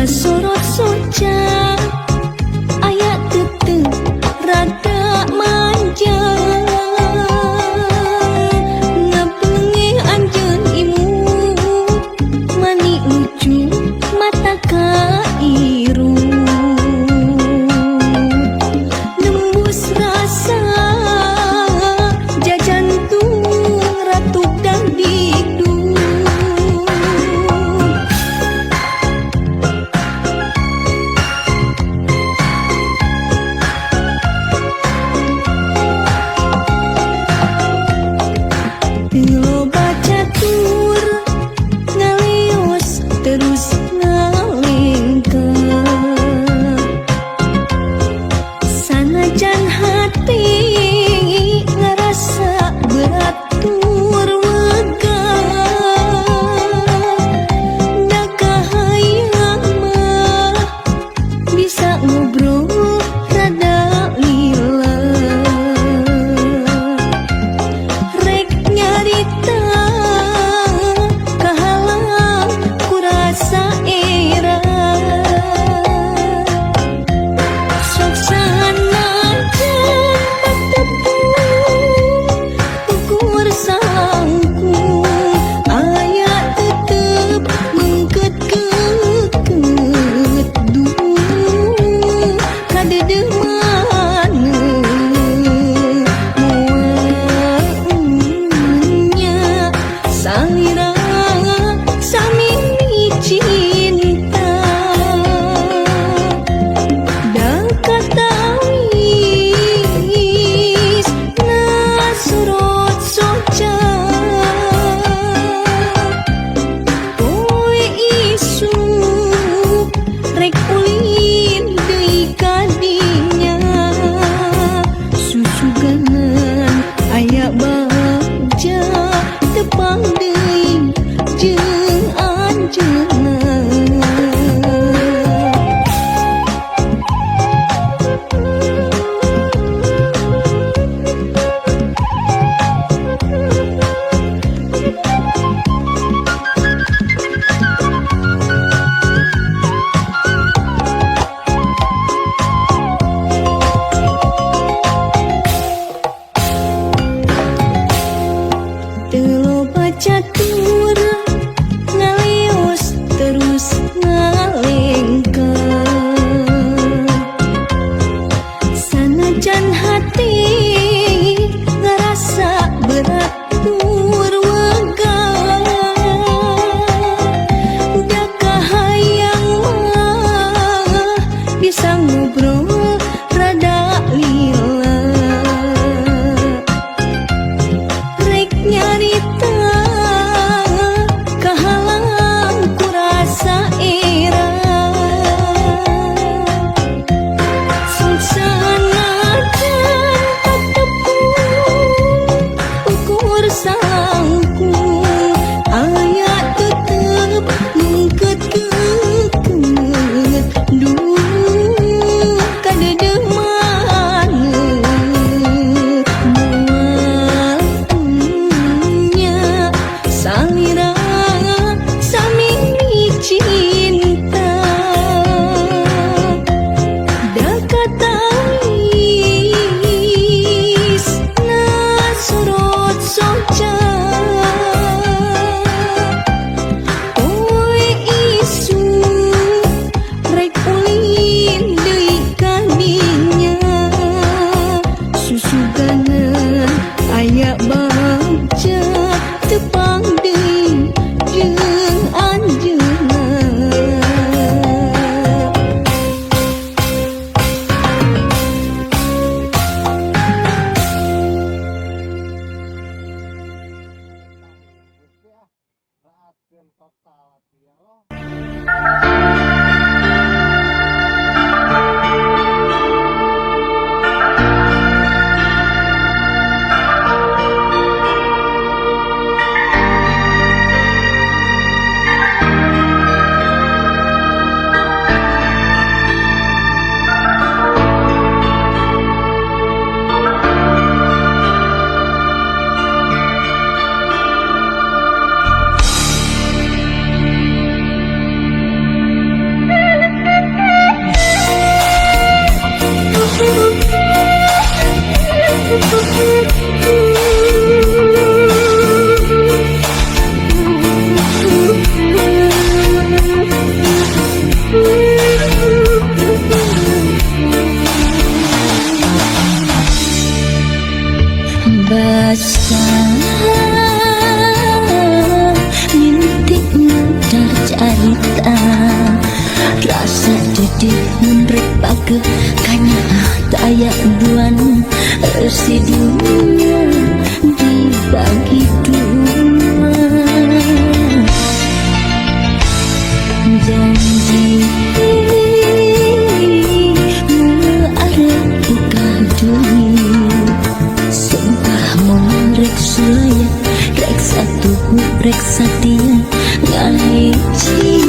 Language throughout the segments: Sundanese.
Sorot soca aya tetep rada manja ngabenge anjeun imut mani lucu mata kairu nembus rasa jajantung ratuk dan dikduk. Teu loba catur ngaleos terus ngalengkah sanajan hati ngarasa berat tur wegah da kahayang mah bisa ngobrol rada lila rek nyarita kahalang ku rasa era sok sanajan patepung ukur salangkung aya tetep mengket keket duh kadeudeuh maneh moal nya salira sami cinta da katawis na surot soca poe isuk rek ulin deui ka dinya susuganan aya bagja tepang deui jeung anjeunna. Teu loba catur ngaleos terus ngalengkah sanajan hati ngarasa berat tur wegah da kahayang mah bisa ngobrol rada lila rek nyarita kahalang ku rasa era. Rasa dedih mun rek pake kanyaah taya duana. Eusi dunia dibagi dua. Janji arep buka duit. Sumpah moal rek sulaya, rek satuhu rek satia, ngahiji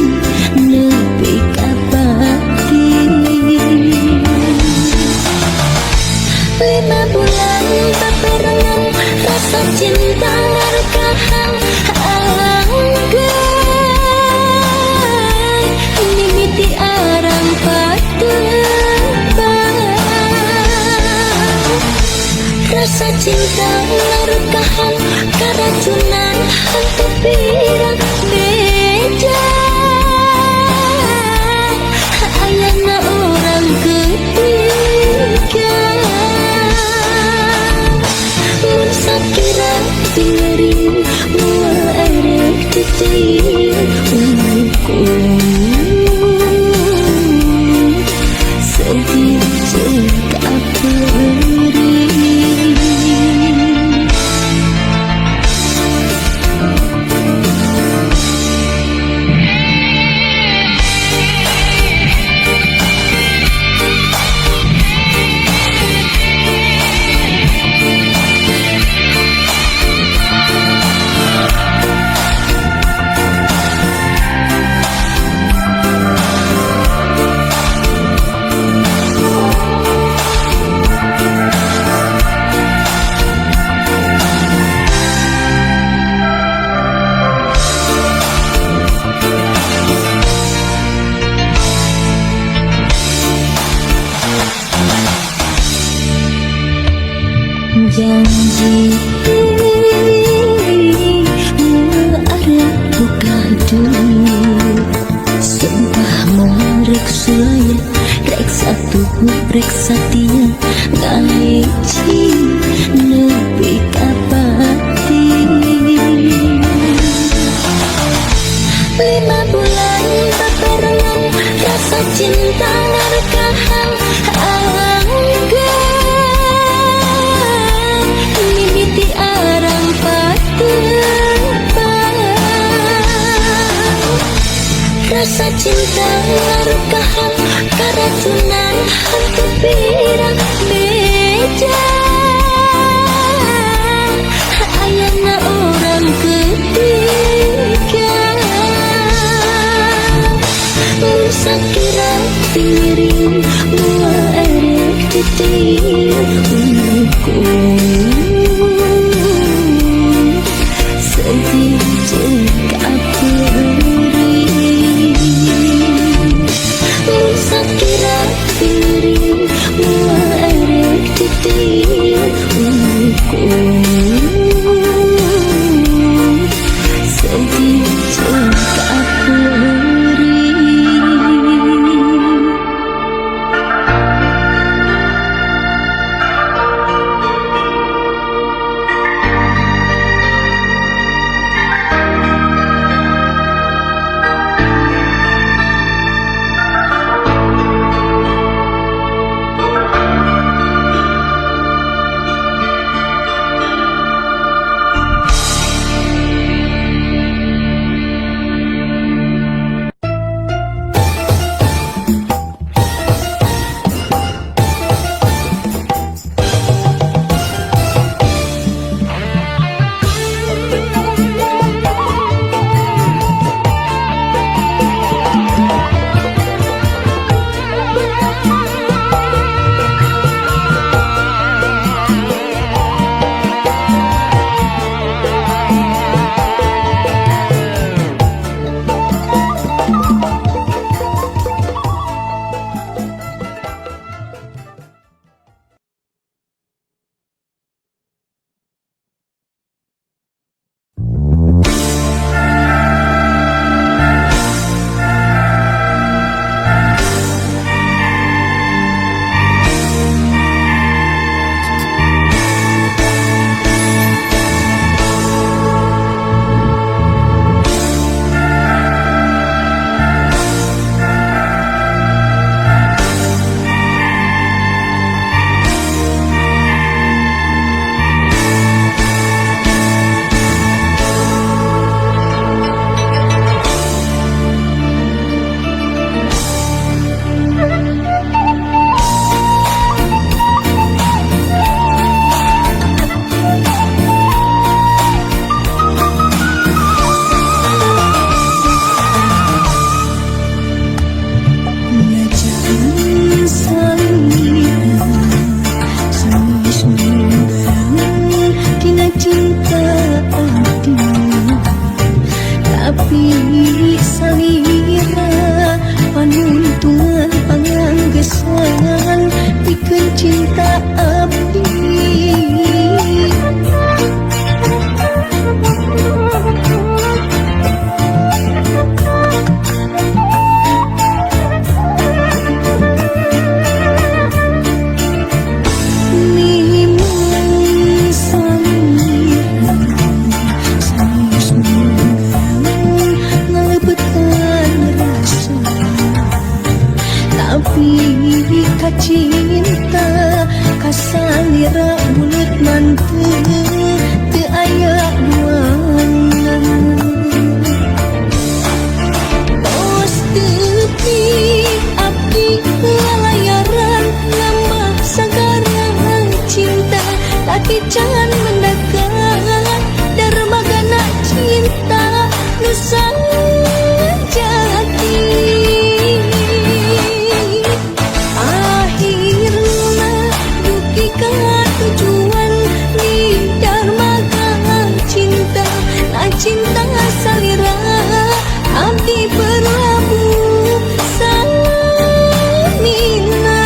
nepi ka pati. 5 bulan babarengan, rasa cinta ngarekahan anggeun mimiti arang patepang. Rasa cinta ngarukahan karacunan hantu pirang beja. Ayana orang ketiga. Mun sakira tingering moal erek deui unggul. Sedih jeung kapeurih. Janji moal arep buka duit. Sumpah moal rek sulaya, rek satuhu rek satia, ngahiji nepi ka pati. 5 bulan babarengan, rasa cinta ngarekahan anggeun mimiti arang patepang. Rasa cinta ngarukahan karacunan hantu pirang beja. Ayana orang ketiga. Mun sakira tingering moal erek deui unggul. Sedih jeung kapeurih. Mun sakira tingering moal erek deui unggul. Sedih jeung kapeurih. Tapi ka cinta kasalira buleut manteu teu aya duana. Tos teupi abdi lalayaran nambah sagara cinta, tapi can mendekat dermagana cinta nu sajati. Akhirna dugi ka tujuan di dermaga cinta, na cinta salira abdi berlabuh samina.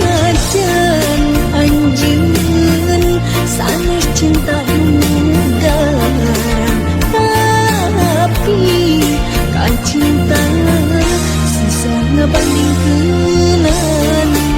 Najan anjeun sanes cinta garang, tapi kan cinta susah ngabandingkeunana.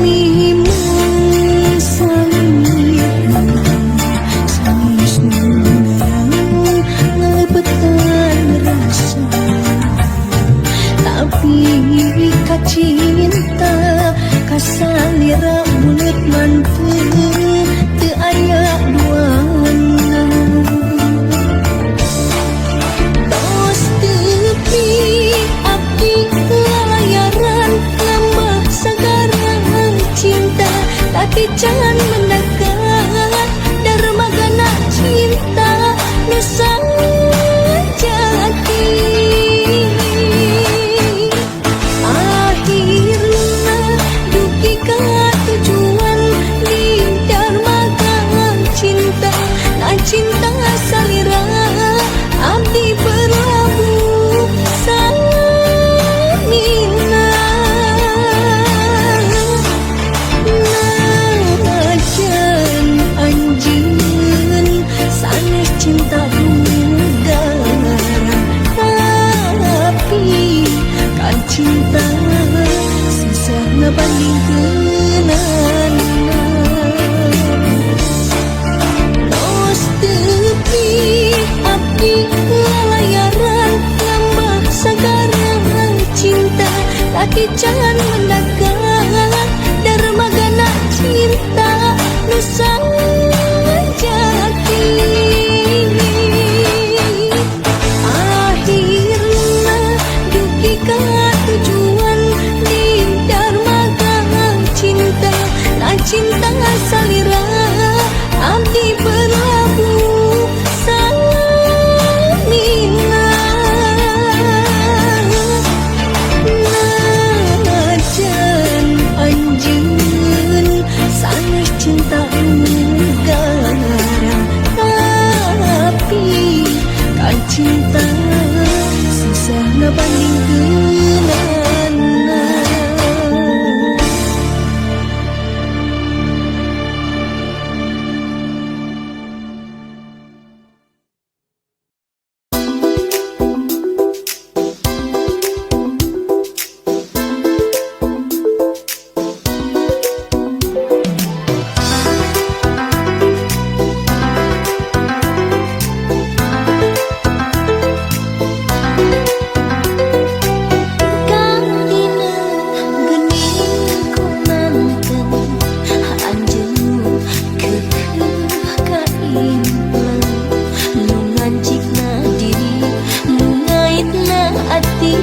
Mimang salira sanes nu ngalepetan rasa, tapi ka cinta kasalira buleut manteu teu aya duana. Tos teupi abdi lalayaran nambah sagara cinta, tapi can mendekat dermagana cinta nu sajati. Akhirna dugi ka tujuan di dermaga cinta, na cinta salira abdi berlabuh samina. Najan anjeun sanes cinta garang, tapi kan cinta susah ngabandingkeunana. Tos teupi abdi lalayaran nambah sagara cinta, tapi can mendekat dermagana cinta nu sajati. Akhirna dugi ka tujuan di dermaga cinta, na cinta salira abdi berlabuh samina. Najan anjeun sanes cinta garang, tapi kan cinta susah ngabandingkeunana. Kang dina geuning ku manten anjeun keukeuh ka impleng, nu ngancikna diri nu ngaitna ati.